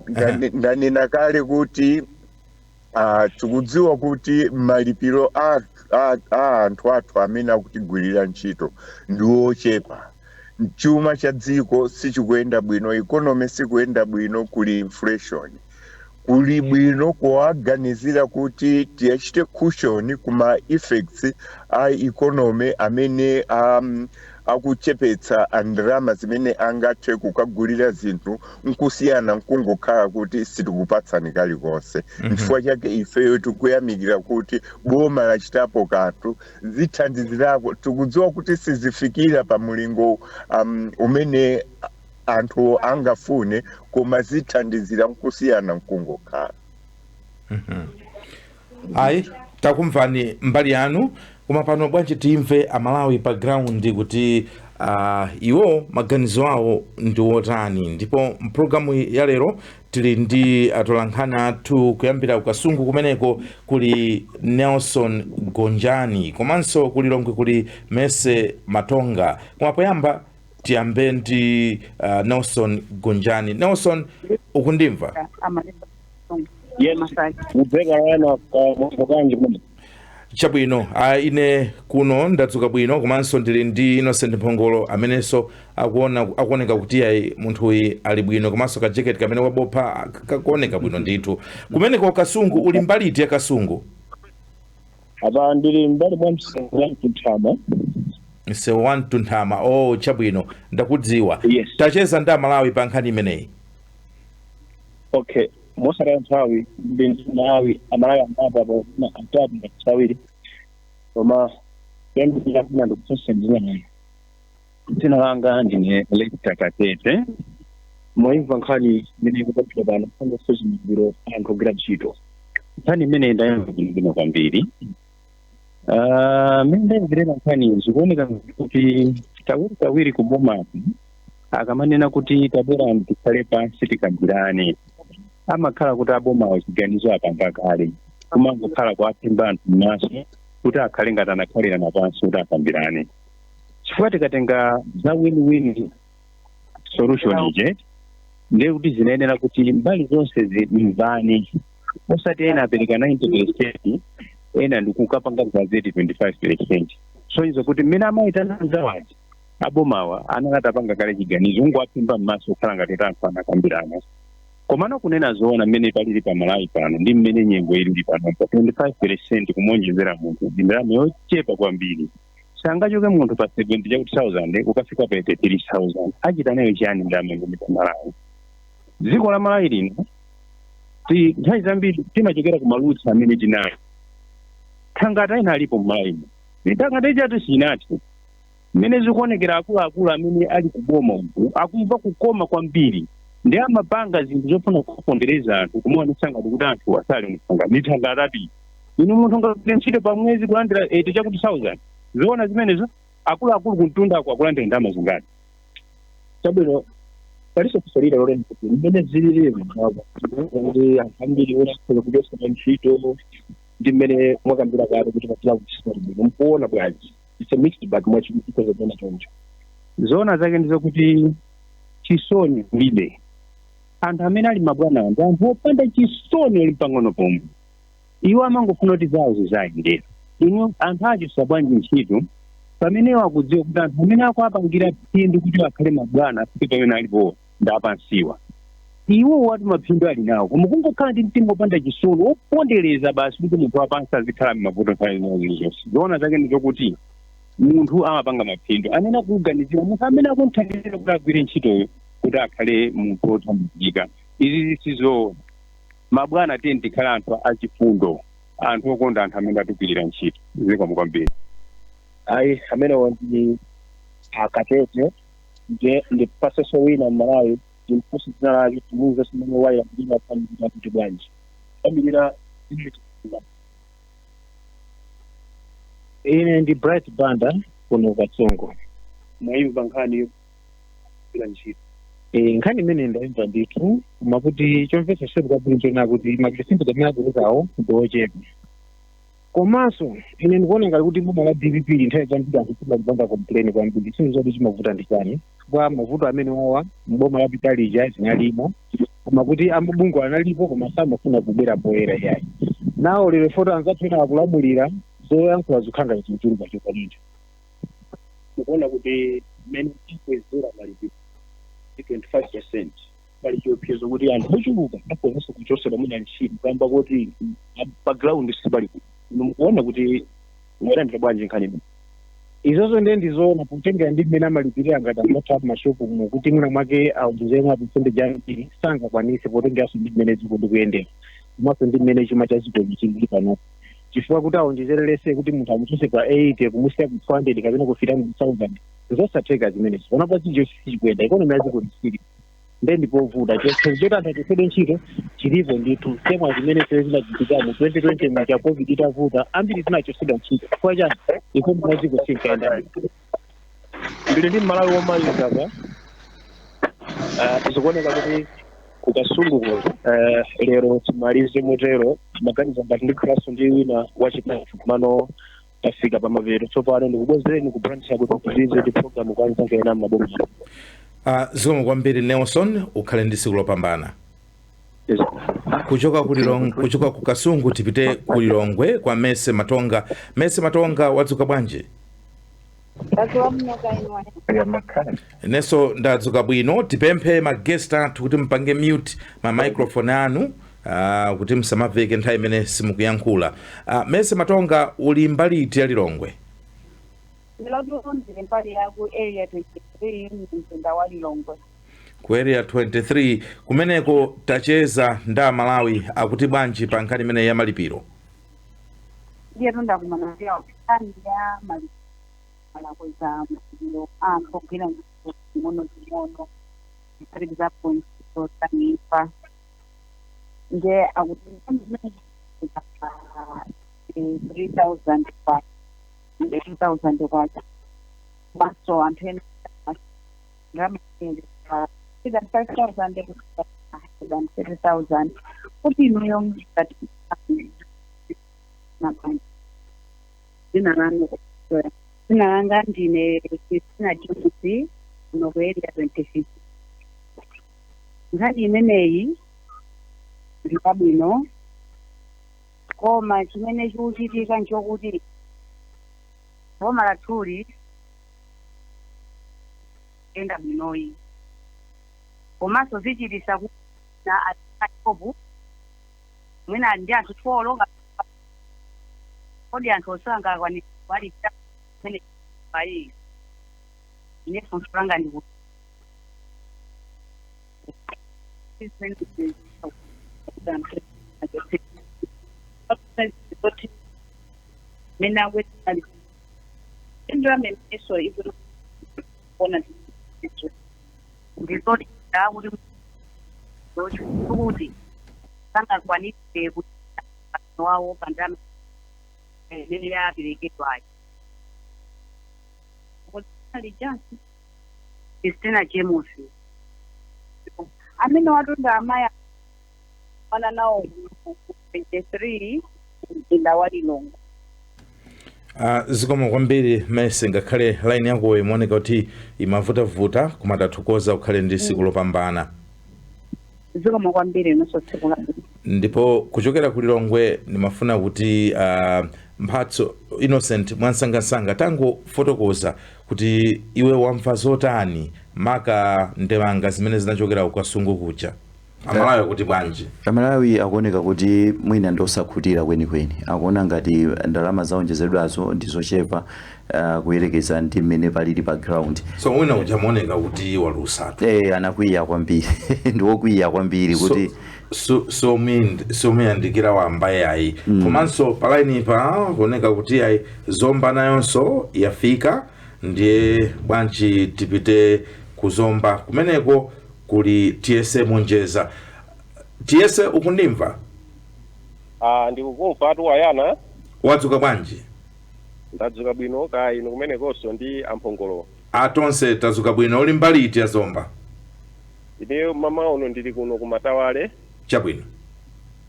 ndanena kale kuti tikudziwa kuti malipiro a anthu athu amene akutigwirira ntchito ndi ochepa. Chuma cha dziko sichikuyenda bwino, economy sikuyenda bwino, kuli inflation. Kuli bwino kuwaganizira kuti tiyachite cushion kuma effects a economy amene akuchepetsa ndalama zimene angathe kukagulira zinthu, nkusiyana nkungokhala kuti sitikupatsani kalikonse. Nchifukwa chake ifeyo tikuyamikira kuti boma lachitapo kanthu, zithandizirako. Tikudziwa kuti sizifikira pa mulingo umene anthu angafune, koma zithandizira nkusiyana nkungokhala. Ayi, takumvani mbali yanu, koma pano bwanji timve Amalawi pa ground kuti iwo maganizo awo ndi otani. Ndipo mpulogalamu ya lero tili ndi atolankhani athu kuyambira kuKasungu, kumeneko kuli Nelson Gonjani, komanso kuli Lilongwe kuli Mese Matonga. Koma poyamba tiyambe ndi Nelson Gonjani. Nelson, ukundimva? Yes, mubveka yana mwakanji kumene. Chabwino, ine kuno ndadzuka bwino, komanso ndili ndi Innocent Mphongolo amenenso akuoneka kuti ayi, munthuyi ali bwino, komanso kajaketi kamene wabopha kakuoneka bwino ndithu. Kumeneko Kasungu, uli mbali iti ya Kasungu? Apa ndili mbali mwa msewu wa Mkuthama. Msewu wa Mtunthama. Oh, chabwino, ndakudziwa. Yes. Tacheza ndi Amalawi pa nkhani imeneyi. Okay, mosataya nthawi, ndi Malawi, Amalawi angapo apo, atatu ngati awiri, koma kuyambirira kuna ndikufunsa dzina langa. Dzina langa ndine Lester Katete. Mwaimva nkhani imene ikupatidwa pano, nkhani yokhudza malipiro anthu ogwira ntchito. Nkhani imene ndayimva bwinobwino kwambiri. Mmene ndayimverera nkhani, zikuoneka kuti kawiri kawiri kubomaku akamanena kuti tabwera tikhale pansi tikambirane, amakhala kuti abomawo chiganizo apanga kale, kumangokhala kuaphimba anthu m'maso kuti akhale ngati anakhalirana pansi kuti akambirane. Chifukwa tikatenga za win-win solution ije, ndiye kuti zinayenera kuti mbali zonse zimvane, osati ena apereka 90%, ena ndikukapanga gazeti 25%. So izo kuti mmene amayitana anzawaji, abomawa anakati apanga kale chiganizo, ungowaphimba m'maso kukhala ngati kuti anthu anakambirana. Komano kunena zoona, mmene palili pa Malawi pano ndi mmene nyengo ilili panopa, 25% kumonjezera munthu ndi ndalama yochepa kwambiri. Sangachoke munthu pa 70 chakuti 1000 kukafika pa 83,000, achita nayo chiyani ndalama imene pa Malawi? Dziko la Malawi lino nthawi zambiri timachokera ku malutsi amene tinayo. Thangata ina alipo m'Malawimo, thangata ichatu sinati mmene zikuonekera. Akuluakulu amene ali kuboma uku akumva kukoma kwambiri ndi amapanga zinthu zofuna kupondereza anthu, kumaonetsa ngati kuti anthu asali mthanga ndi thangatati. Inu, munthu ngagwire ntchito pa mwezi kulandira 80 chakuti 1000, zoona zimenezo? Akuluakulu kumtundako akulandira ndalama zingati? Chabwino, paliso funso lina loleni kuti mmene zilili apa, kuti anthu ambiri onakhoza kuchotsedwa ntchito, ndi mmene mwakambira kale kuti pasina kuchisima bwino, mukuona bwanji? It's a mixed bag, mwachikoza kuona choncho. Zoona zake ndizokuti chisoni kulibe. Anthu amene ali mabwana ndi anthu opanda chisoni oli pang'ono pomwe. Iwo amangofuna kuti zawo zizayendera. Inu, anthu achotsa bwanji ntchito pamene iwo akudziwa kuti anthu amene akuapangira phindu kuti akhale mabwana, afike pamene alipo, ndi apansiwa? Iwo wati maphindu ali nawo, koma kungokhala ndi mtima wopanda chisoni, wopondereza basi, kuti munthu wapansi azikhala m'mavuto nthawi zonse. Zoona zake ndizokuti munthu amapanga maphindu amene akuganizira munthu amene akunthandizira kuti agwire ntchitoyo, kuti akhale munthu wothandizika. Izi zisizoona. Mabwana, tiye tikhale anthu achifundo, anthu okonda anthu amene atigwirira ntchito. Zikomo kwambiri. Ayi, amenewo ndi Akatete. Nde ndipasenso wina Mmalawi, ndimfunse dzina lake, timuuze simene wayilandira pambirira kuti bwanji pambirira. Ine ndi Bright Banda kuno Katsongo. Mwayimva nkhani yogwira ntchito? Nkhani imene ndayimva ndithu, koma kuti chomvetsa chisoni kwambiri nchona kuti mapercentage amene aperekawo ndi ochepa. Komanso ine ndikuona ngati kuti boma la DPP nthawi zambiri anthu timalipanga complain kwambiri. Sinthu zoti chimavuta ndi chani? Kwa mavuto amene wawa mboma lapita lija zinalimo, koma kuti amabungwe analipo, koma samafuna kubwera poyera iyayi. Nawo lero foto anzathu ena akulamulira, zoyankhula zikukhala ngati zikuchuluka chokwanira. Mukuona kuti mmene akwezera malipiro 25%, pali chiopsezo kuti anthu ochuluka akhozanso kuchotsedwa mwina ntchito kamba kuti pa ground sipali? Inu mukuona kuti mukulandira bwanji nkhani imene? Izozo ndiye ndizoona, potengera ndi mmene amalipirira ngati anzathu aku mashopu mu, kuti mwina mwake aonjezere mwa percentage ambiri sangakwanise, potengeranso ndi mmene dziko ndikuyendera, komanso ndi mmene chuma cha dziko chili panopo, chifukwa kuti aonjezererese kuti munthu amuchotse pa 80 kumusiya ku 200 kapena ku 300,000, zosatheka zimenezo. Panopa chilichonse sichikuyenda, economy ya dziko lisili nde ndipovuta. Chiopsezo choti anthu achotsedwe ntchito chilipo ndithu, semwa zimene sere zinachitika mu 2020 muja, COVID itavuta, ambiri zinachotsedwa ntchito. Chifukwa chani? Economy ya dziko sinkayenda. Ndili ndi Mmalawi womaliza pa. Zikuoneka kuti kuKasunguko lero timalize motero. Maganizo ngati ndikhalanso ndi wina wachitatu, komano tafika pamapeto tsopano. Ndikubwezereni ku branch yako kupitirize ndi program kwa anzanga ena m'maboma. Zikomo kwambiri Nelson, ukhale ndi tsiku lopambana. Kuchoka ku Kasungu tipite ku Lilongwe kwa Mese Matonga. Mese Matonga, wadzuka bwanji? Ndadzuka bwino, kainwa? Inenso ndadzuka bwino. Tipemphe ma guest athu kuti mpange mute ma microphone anu kuti musamaveke nthawi imene simukuyankhula. Mese Matonga, uli mbali iti ya Lilongwe? Lero ndili mbali ya ku Area 23, mzinda wa Lilongwe. Ku Area 23 kumeneko tacheza ndi Amalawi, akuti bwanji pa nkhani imeneyi ya malipiro? Ndiye ndakumana nayo nkhani ya malipiro, alakweza malipiro anthu ogwira ntchito zing'ono zing'ono, kuphatikizapo ntchito za imfa. Ndiye akuti 3000 kwa 2000 kwacha, komanso anthu ena ndalama 5,000 kufika 30,000. Kuti inuyo ngati nabanja, dzina lanu? Dzina langa ndine Christina Jones, kuno ku Area 26. Nkhani imeneyi ndi pabwino, koma chimene chikuchitika nchokuti boma lathuli enda bwinoyi, komanso zichitisa na aopu mwina ndi anthu 12. Kodi anthu osanga akwanisa kuwalipira kumene ayi? Ine funso langa ndikuti mina ndalama imeneso ikuona ndizoti kuti sangakwanise kuti wawo pandalama imene yaperekedwayo. Jansi Christina James amene watunda amayi ana nawo ku 23, mzinda wa Lilongwe. Zikomo kwambiri Mese, ngakhale line yakoyo imaoneka kuti imavutavuta, koma tathokoza, ukhale ndi tsiku lopambana. Zikomo kwambiri, nonso tsiku labwino. Ndipo kuchokera ku Lilongwe ndimafuna kuti Mphatso Innocent, mwansangasanga tangofotokoza kuti iwe wamva zotani, maka ndemanga zimene zinachokera kukasungu kuja. Amalawi kuti bwanji? Amalawi akuoneka kuti mwina ndosakhutira kwenikweni, akuona ngati ndalama zaonjezedwazo ndi zochepa kuyerekeza ndi mmene palili pa ground. So mwina uja maoneka kuti walusatu. Eh, anakwiya kwambiri, ndi wokwiya kwambiri kuti Somuyandikira wambaye ayi. Komanso pa line pa kuoneka kuti ayi, Zomba nayonso yafika. Ndiye bwanji tipite kuzomba, kumeneko kuli Tiyese Munjeza. Tiyese, ukundimva? Ah, ndikukumva tu, Wayana. Wadzuka bwanji? Ndadzuka bwino, kaya inu kumenekonso ndi amphongolo? Atonse tadzuka bwino. Uli mbali iti ya Zomba? Ineyo mama uno ndili kuno kumatawale. Chabwino.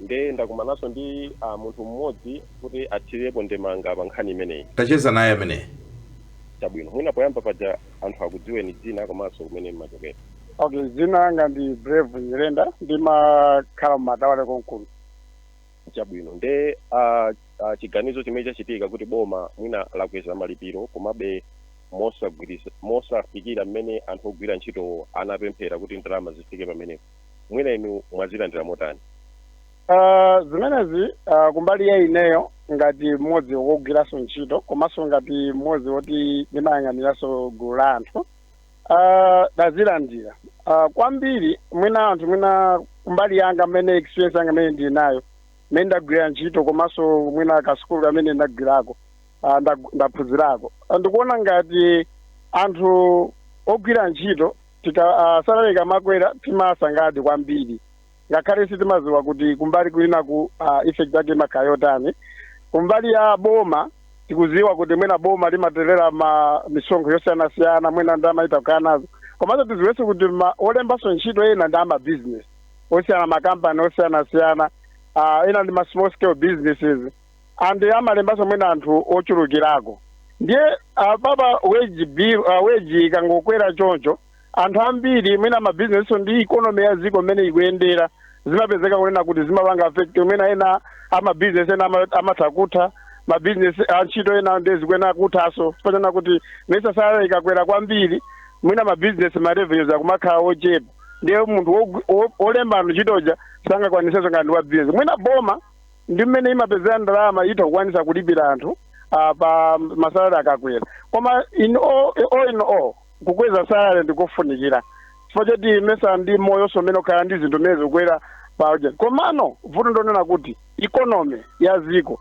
Nde ndakumananso ndi munthu mmodzi kuti athirepo ndemanga pa nkhani imeneyi. Tacheza naye ameneyi. Chabwino, mwina poyamba paja anthu akudziweni dzina komanso kumene mmachokera. Okay, dzina langa ndi Brave Nyirenda, ndimakhala mmatawale konkuno. Chabwino, nde chiganizo chimene chachitika kuti boma mwina lakweza malipiro, komabe mosafikira mmene anthu ogwira ntchito anapemphera kuti ndalama zifike pamenepo, mwina inu mwazilandira motani? Zimenezi kumbali ya ineyo ngati mmodzi wogwiranso ntchito, komanso ngati mmodzi woti ndimayang'aniranso gulu la anthu, ndazilandira kwambiri. Mwina anthu, mwina kumbali yanga mmene experience yanga mmene ndili nayo, mmene ndagwira ntchito, komanso mwina kasukulu kamene ndagwirako, ndaphunzirako, ndikuona ngati anthu ogwira ntchito tika salary ikamakwera timasangaladi kwambiri, ngakhale sitimaziwa kuti kumbali kwinaku effect yake imakhala yotani. Kumbali ya boma tikuziwa kuti mwina boma limaterera ma misonkho yosiyanasiyana, mwina ndalama itakhala nazo. Komanso tiziwenso kuti olembanso ntchito ena ndi ama business osiyana, makampani osiyanasiyana, ena ndi ma small scale businesses and amalembanso mwina anthu ochulukirako. Ndiye papa wage bill, wage ikangokwera choncho, anthu ambiri mwina mabizinesi ndi economy ya dziko mmene ikuyendera, zimapezeka kunena kuti zimapanga affect. Mwina ena amabizinesi ena amatha kutha mabizinesi, antchito ena ndiye zikuena kuthaso pachana kuti mesa salary ikakwera kwambiri, mwina mabizinesi ma revenues akumakhala ochepa, ndiye munthu olemba anthu ntchitoja sangakwanisenso ngati ndi wa business. Mwina boma ndi mmene imapezera ndalama itha kukwanisa kulipira anthu. Pa masalary akakwera, koma in all kukweza salary ndikofunikira chifukwa choti mesa ndi moyonso umene ukhala ndi zinthu zimene zikukwera pa. Komano vuto ndonena kuti economy ya ziko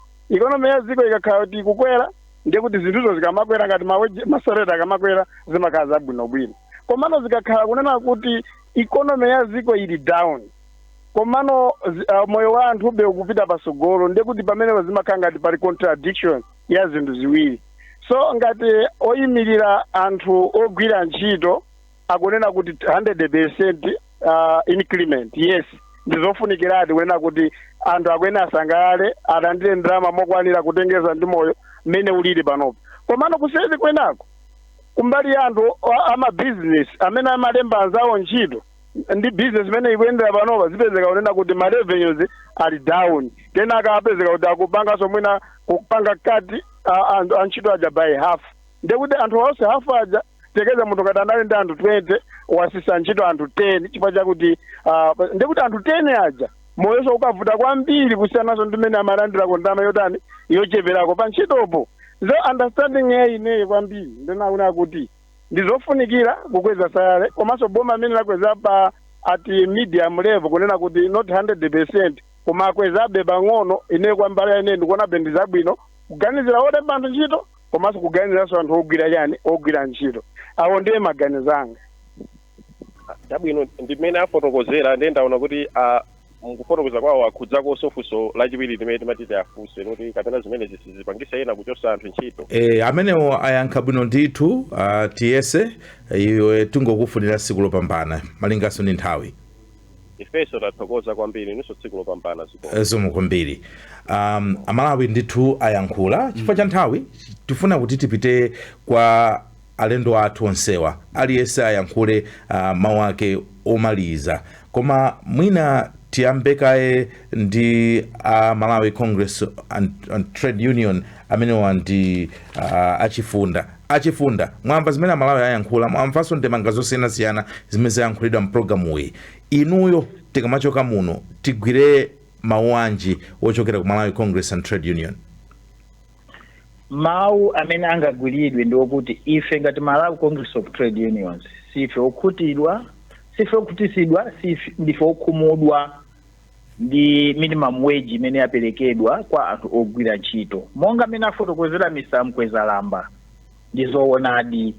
ikakhala kuti ikukwera, ndiye kuti zinthuzo zikamakwera, ngati masalary akamakwera, zimakhala zabwinobwino. Komano zikakhala kunena kuti economy ya ziko ili down, komano moyo wa anthu ube ukupita pasogolo, ndiye kuti pamenepo zimakhala ngati pali contradiction ya zinthu ziwiri. So ngati oyimirira anthu ogwira ntchito akunena kuti 100% increment, yes, ndizofunikiradi kunena kuti anthu akwene asangalale, alandire ndalama mokwanira kutengeza ndi moyo mmene ulili panopo. Komano kuseri kwenako, kumbali ya anthu amabusiness amene amalemba anzawo ntchito, ndi business imene ikuyendera panopa, zipezeka kunena kuti ma revenues ali down. Kenaka apezeka kuti akupanganso mwina kupanga cut anthu antchito aja by half, ndekuti anthu onse half aja, tekeza munthu ngati anali ndi anthu 20, wasisa ntchito anthu 10 chifukwa chakuti ndekuti anthu 10 aja moyonso ukavuta kwambiri kusiyananso ndi mmene amalandirako ndalama yotani, yocheperako pa ntchitopo. So understanding ya ineyo kwambiri ndinaona kuti ndizofunikira kukweza salary, komanso boma amene lakweza pa at medium level, kunena kuti not 100% koma akwezabe pang'ono, ineyo kwambali ine ndikuonabe ndi zabwino kuganizira olemba anthu ntchito, komanso kuganiziranso anthu ogwira chani, ogwira ntchito. Awo ndiye maganizo anga. Chabwino, ndimene afotokozera, ndiye ndaona kuti mukufotokoza kwawo akhudzakonso funso lachiwiri limene timati tiafunse, kuti kapena zimene zipangisa ena kuchosa anthu ntchito. Amenewo ayankha bwino ndithu. Tiyese iwe tingokufunira tsiku lopambana malinganso ndi nthawi. Ifenso tathokoza kwambiri, inunso tsiku lopambana, zikomo. Zikomo kwambiri. Amalawi ndithu ayankhula. Chifukwa cha nthawi tifuna kuti tipite kwa alendo athu onsewa, aliyense ayankhule mawu ake omaliza. Koma mwina tiyambe kaye ndi Malawi Congress and Trade Union, amenewa ndi Achifunda. Achifunda, mwamva zimene Amalawi ayankhula, mwamvanso ndemanga zosiyanasiyana zimene zayankhulidwa mpulogalamuyi. Inuyo tikamachoka muno tigwire mawu anji wochokera ku Malawi Congress and Trade Union? Mawu amene angagwiridwe ndi okuti ife ngati Malawi Congress of Trade Unions sife okhutidwa, sife okhutisidwa, sife, ndife okhumudwa ndi minimum wage imene yaperekedwa kwa anthu ogwira ntchito. Monga amene afotokozera Mr Mkwezalamba, ndi zoonadi.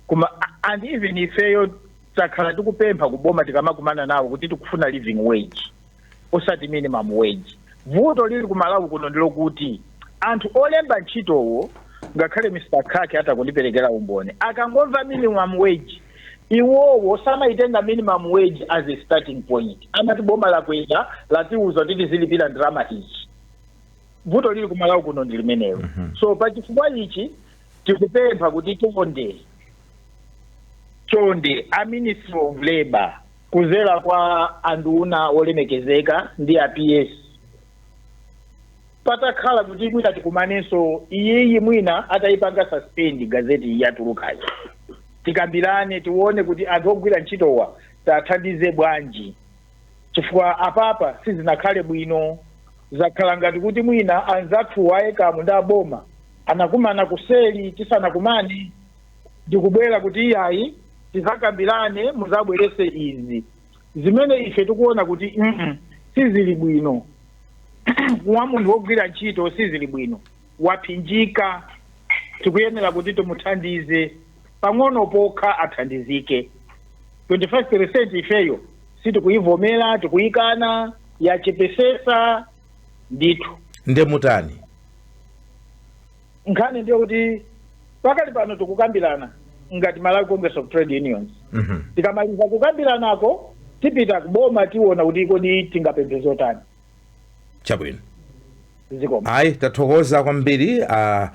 Koma and even ifeyo takhala tikupempha kuboma tikamakumana nawo kuti tikufuna living wage, osati minimum wage. Vuto lili ku Malawi kuno ndilokuti anthu olemba ntchitowo, ngakhale Mr Khaki atakundiperekera umboni, akangomva minimum wage, iwowo samaitenga minimum wage as a starting point. Amati boma lakweza, latiuza kuti tizilipira ndalama ichi. Vuto lili ku Malawi kuno ndi limenelo. So pachifukwa ichi tikupempha kuti chonde chonde a Ministry of Labor kuzera kwa anduna olemekezeka ndi a PS, patakhala kuti mwina tikumanenso iyiyi, mwina atayipanga suspend gazette iyi yatulukayi, tikambirane, tione kuti anthu ogwira ntchitowa tathandize bwanji, chifukwa apapa sizinakhale bwino. Zakhala ngati kuti mwina anzathu a ECAM ndi aboma anakumana kuseli, tisanakumane, ndikubwera kuti iyayi, tizakambirane, muzabwerese izi, zimene ife tikuona kuti sizili bwino. Wa munthu wogwira ntchito sizili bwino, waphinjika. Tikuyenera kuti timuthandize pang'ono pokha, athandizike. 25% ifeyo sitikuyivomera, tikuyikana, yachepesesa ndithu. Nde mutani? Nkhani ndiyo kuti pakali pano tikukambirana ngati Malawi Congress of Trade Unions. Tikamaliza kukambiranako tipita kuboma, tiona kuti kodi tingapemphe zotani. Chabwino. Zikomo. Ayi, tathokoza kwambiri a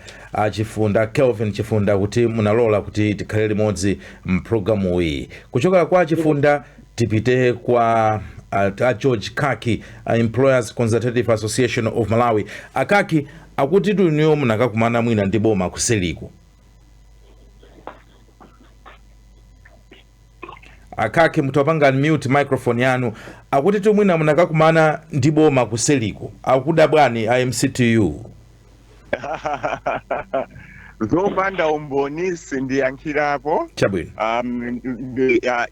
Chifunda, Kelvin Chifunda, kuti munalola kuti tikhale limodzi mpulogalamu iyi. Kuchokera kwa Chifunda tipite kwa a George Kaki, Employers Consultative Association of Malawi. Akaki, akuti tuniyo munakakumana mwina ndi boma kuseliko. Akaki, mutapanga mute microphone yanu. Akuti tumwina munakakumana ndi boma kuseliko, akudabwani a MCTU. Zopanda umboni sindiyankhirapo. Chabwino.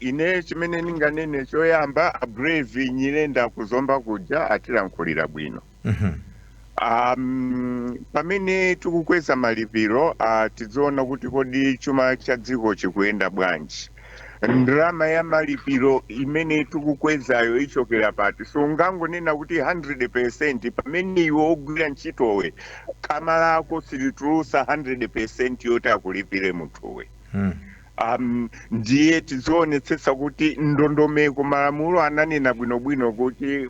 Ine chimene ndinganene choyamba, a Brave Nyirenda kuzomba kuja atilankhulira bwino. Pamene tikukweza malipiro, tidziona kuti kodi chuma cha dziko chikuyenda bwanji, ndalama ya malipiro imene tikukwezayo ichokera pati. Sungangonena kuti 100 pamene iwe ogwira ntchitowe khama lako silitulusa 100 yoti akulipire munthuwe. Ndiye tizionetsetsa kuti ndondomeko, malamulo ananena bwinobwino kuti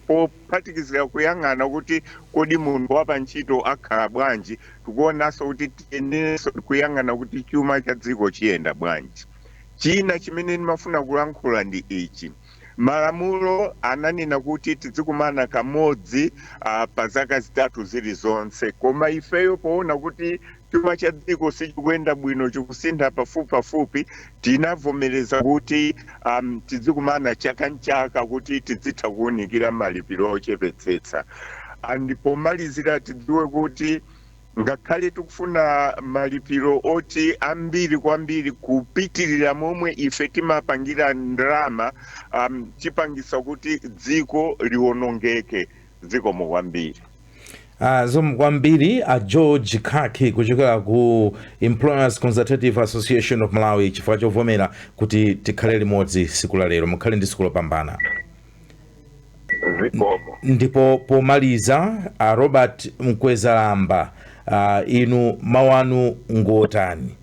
pophatikizira kuyang'ana kuti kodi munthu wapa ntchito akhala bwanji, tikuonanso kuti tiyenerenso kuyang'ana kuti chuma cha dziko chiyenda bwanji. China chimene ndimafuna kulankhula ndi ichi: malamulo ananena kuti tizikumana kamodzi pa zaka 3 zilizonse, koma ifeyo poona kuti chuma cha dziko sichikuyenda bwino, chikusintha pafupi pafupi, tinavomereza kuti tizikumana chaka nchaka kuti tizitha kuwunikira malipiro ochepetsetsa. And pomalizira, tidziwe kuti ngakhale tikufuna malipiro oti ambiri kwambiri kupitirira momwe ife timapangira ndalama, chipangisa kuti dziko liwonongeke. Zikomo kwambiri. Zikomo kwambiri a George Khaki kuchokera ku Employers Consultative Association of Malawi chifukwa chovomera kuti tikhale limodzi siku la lero. Mukhale ndi siku lopambana. Zikomo. Ndipo pomaliza, a Robert Mkwezalamba, inu mawu anu ngotani?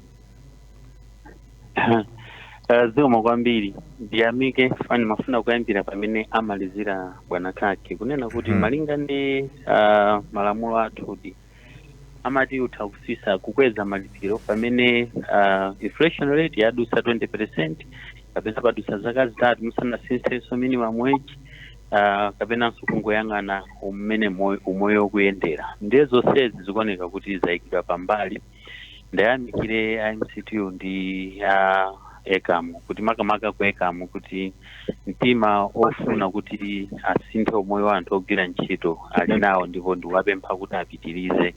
Zikomo kwambiri. Ndiyamike fani mafuna kuyambira pamene amalizira bwana Khaki kunena kuti malinga ndi malamulo athudi amati utha kusisa kukweza malipiro pamene inflation rate yadusa 20% kapena padusa zaka 3 musanasinthenso minimum wage, kapenanso kungoyang'ana umene umoyo ukuyendera. Ndiye zonsezi zikuoneka kuti zayikidwa pambali. Ndayamikire iMCTU ndi ECAM, kuti makamaka ku ECAM, kuti mtima ofuna kuti asinthe umoyo wa anthu ogwira ntchito ali nawo, ndipo ndikuwapempha kuti apitirize,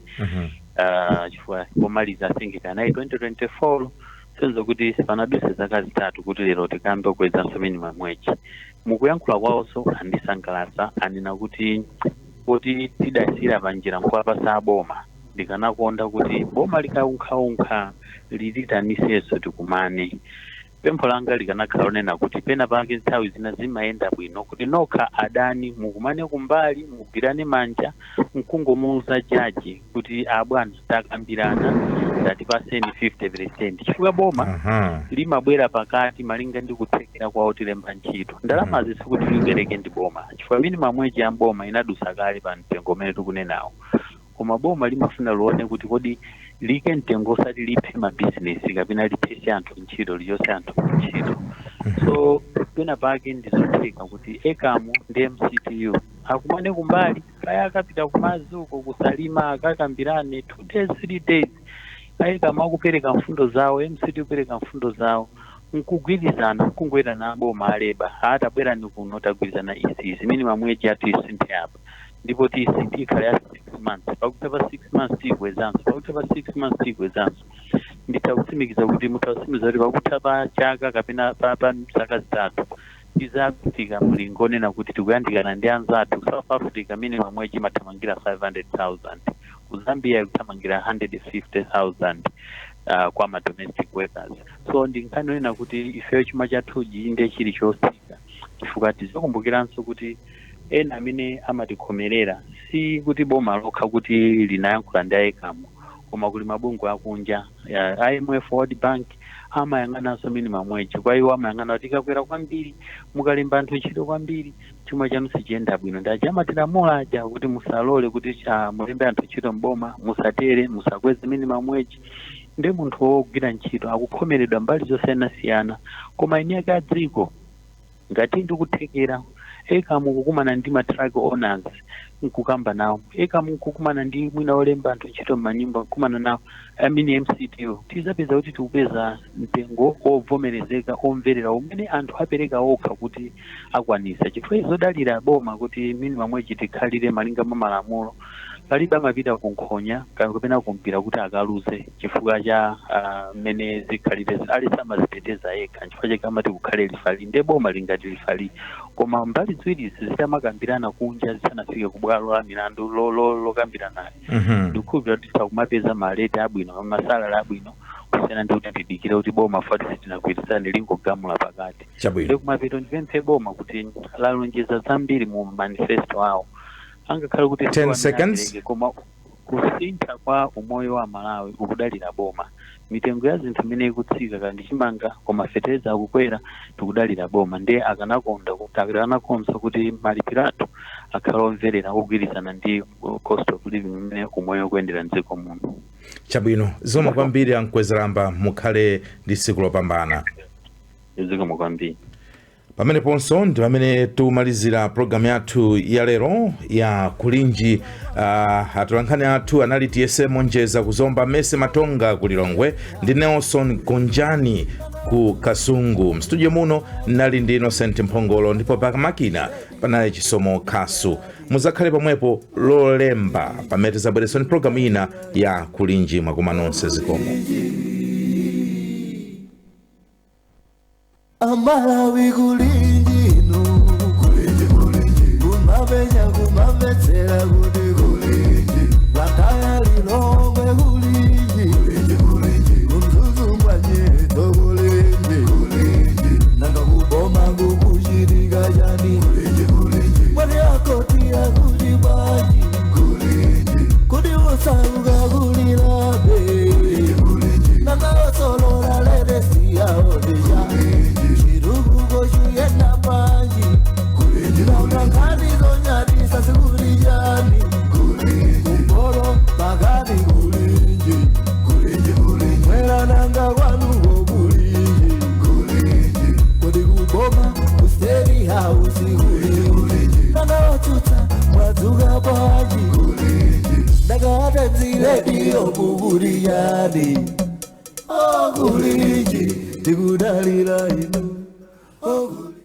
chifukwa pomaliza asingika nayi 2024, senza kuti sipanaduse zaka 3 kuti lero tikambe kukwezanso minimum wage. Mukuyankhula kwawonso andisangalatsa, anena kuti tidasiyira panjira nkuwapasa aboma. Ndikanakonda kuti boma likaunkhaunkha lilitanisenso tikumane. Pempho langa likanakhala lonena kuti pena pake nthawi zina zimayenda bwino kuti nokha adani mukumane kumbali, mugwirane manja, mkungomuuza jaji kuti, "Abwana, takambirana, tatipaseni 50%," chifukwa boma limabwera pakati malinga ndi kuthekera kwawo tilemba ntchito. Ndalamazi sikuti lipereke ndi boma, chifukwa minimum wage ya boma inadusa kale pa mtengo umene tikunenawo, koma boma limafuna lione kuti kodi like mtengo osati liphe mabizinesi kapena liphese anthu ntchito, lichose anthu ntchito. So pena pake ndizotheka kuti ECAM ndi MCTU akumane kumbali, kaya akapita kumazi uko kusalima, akakambirane 2 days, 3 days, aECAM akupereka mfundo zawo, MCTU kupereka mfundo zawo, nkugwirizana, nkungoyera na boma, a labour atabwerani kuno, tagwirizana izi izi, minimum wage yathu isinthe apa, ndipo tisi ikhale ya 6 months, pakutha pa 6 months tiyikwezanso, pakutha pa 6 months tiyikwezanso. Nditha kutsimikiza kuti mutha kutsimikiza kuti pakutha pa chaka kapena pa zaka 3 tizafika mlingo onena kuti tikuyandikana ndi anzathu. South Africa minimum wage imathamangira 500,000, ku Zambia ikuthamangira 150,000 kwa ma domestic workers. So ndi nkhani yonena kuti ifeyo chuma chathuji ndiye chili chotsika, chifukwa tizikumbukiranso kuti ena amene amatikhomerera si kuti boma lokha kuti linayankhula ndi aECAM, koma kuli mabungwe akunja ya IMF, World Bank, amayang'ananso minimum wage. Kwa iwo amayang'ana kuti ikakwera kwambiri, mukalemba anthu ntchito kwambiri, chuma chanu sichiyenda bwino. Ndi aja amatilamula aja kuti musalole kuti mulembe anthu ntchito mboma, musatere, musakweze minimum wage. Ndi munthu wogwira ntchito akukhomeredwa mbali zosiyanasiyana, koma eni ake a dziko ngati ndikuthekera ECAM kukumana ndi ma truck owners nkukamba nawo, ECAM nkukumana ndi mwina olemba anthu ntchito m'manyumba nkukumana nawo, I mean MCTU, tizapeza kuti tikupeza mtengo ovomerezeka, omverera, umene anthu apereka okha kuti akwanisa, chifukwa izodalira boma kuti minimum wage tikhalire malinga mwa malamulo. Palibe amapita kunkhonya kapena kumpira kuti akaluze chifukwa cha mmene zikhalire. Ali samaziteteza yekha, chifukwa chake amati kukhale referee. Nde boma lingati referee, koma mbali ziwirizi zitamakambirana kunja zisanafike ku bwalo la milandu lokambiranayo, ndikukhulupirira kuti tikumapeza ma rate abwino, ma salary abwino, kusiyana ndi kuti tidikire kuti boma fati sitinagwirizane lingogamula pakati. Ndikumapeto ndipemphe boma kuti lalonjeza zambiri mu manifesto awo, angakhale kuti 10 siwo amene seconds. apereke, koma kusintha kwa umoyo wa Malawi ukudalira boma. Mitengo ya zinthu imene ikutsika kandi chimanga, koma fetereza akukwera, tikudalira boma. Ndiye akanakonda kuti akanakonza kuti malipiro athu akhale omverera, ogwirizana ndi cost of living imene umoyo ukuyendera mdziko muno. Chabwino, zikomo kwambiri Ankwezalamba, mukhale ndi tsiku lopambana. Zikomo kwambiri. Pameneponso ndi pamene tikumalizira programu yathu ya lero ya Kulinji. Atolankhani athu anali Tiyese Monjeza kuzomba, Mese Matonga ku Lilongwe ndi Nelson Gonjani ku Kasungu. Mstudio muno nali ndi Innocent Mphongolo ndipo pamakina panali Chisomo Khasu. Muzakhale pomwepo Lolemba pamene tizabweretsa programu ina ya Kulinji. Mwakoma nonse, zikomo. Amalawi kulinji inu, kulinji kulinji, kumapenya kumamvetsera kuti kulinji, Blantyre, Lilongwe kulinji, kulinji kulinji, kuMzuzu mbwanyeto kulinji, kulinji, nanga kuboma kukuchitika chani, kulinji kulinji, mwati akoti akuti bwanji, kulinji, kuti usauka kulilabe, kulinji kulinji, nanga osolola leresiyaoneja chirukuko chiyenda panji, nanga nkhani zonyadisa sikulijani, kumporo pakati kulinji, mwera nanga kwanuko kulinji, kodi kuboma ku State House kulinji, nanga otsutsa mwadzuka bwanji, ndakatadzirediyo kukuliyani, okulinji tikudalira inu, okulinji.